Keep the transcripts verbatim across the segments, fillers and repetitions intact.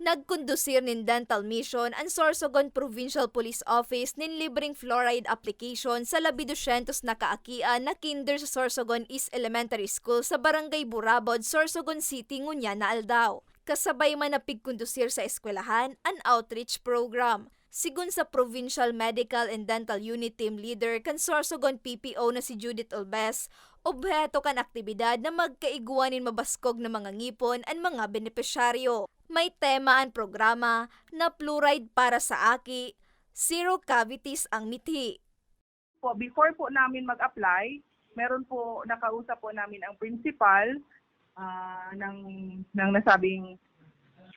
Nagkondusir nin dental mission an Sorsogon Provincial Police Office nin libreng fluoride application sa labi dosyentos na kaakian na kinder sa Sorsogon East Elementary School sa Barangay Burabod, Sorsogon City, ngunyan na aldaw. Kasabay man na pigkondusir sa eskwelahan an outreach program. Sigon sa Provincial Medical and Dental Unit Team Leader kan Sorsogon P P O na si Judith Olbes, obheto kan aktibidad na magkaigwa nin mabaskog na mga ngipon an mga benepisyaryo. May tema an programa na Fluoride para sa Aki, Zero Cavities ang Mithi. Po, before po namin mag-apply, meron po, nakausap po namin ang principal ah, ng, ng nasabing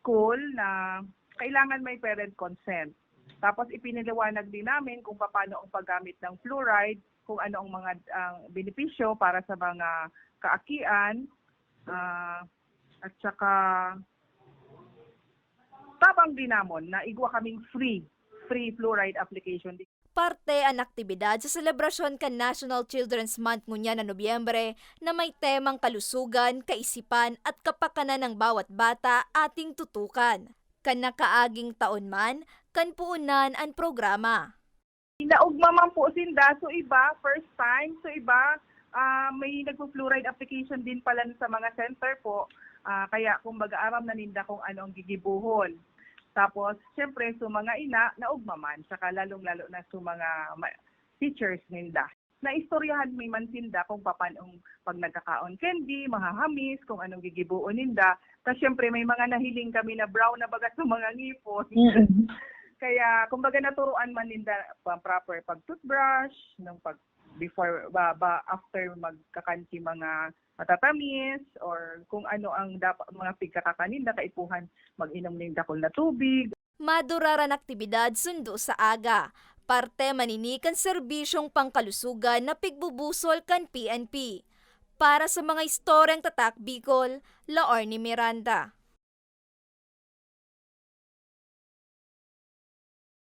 school na kailangan may parent consent. Tapos ipinaliwanag din namin kung paano ang paggamit ng fluoride, kung ano ang mga ang benepisyo para sa mga kaakian, ah, at saka tabang din namon na igwa kaming free, free fluoride application. Parte an aktibidad sa selebrasyon kan National Children's Month ngunyan na Nobyembre na may temang kalusugan, kaisipan at kapakanan ng bawat bata ating tutukan. Kan nakaaging taon man, kan puunan an programa. Naugma man po sinda, so iba, first time, so iba, ah, may nagpo-fluoride application din pala sa mga center po. Ah, kaya kumbaga aram na ninda kung ano ang gigibuhon. Tapos, syempre, so mga ina, naugma man, saka lalong-lalo na so mga ma- teachers ninda. Naistoryahan mi man sinda kung papanong pag nagkakaon candy, mahahamis, kung anong gigiboon ninda. Tas syempre may mga nahiling kami na brown na baga sa mga ngipon. Kaya kumbaga naturuan man ninda pa proper pag-toothbrush, nung pag before ba, ba after magkakanti mga matatamis or kung ano ang dapat mga pigkakakaninda kaipuhan mag-inom ning dakul na tubig. Maduraran aktibidad sundo sa aga. Parte man ini kan serbisyong pangkalusugan na pigbubusol kan P N P. Para sa mga istoryang Tatak Bicol, Laorne Miranda.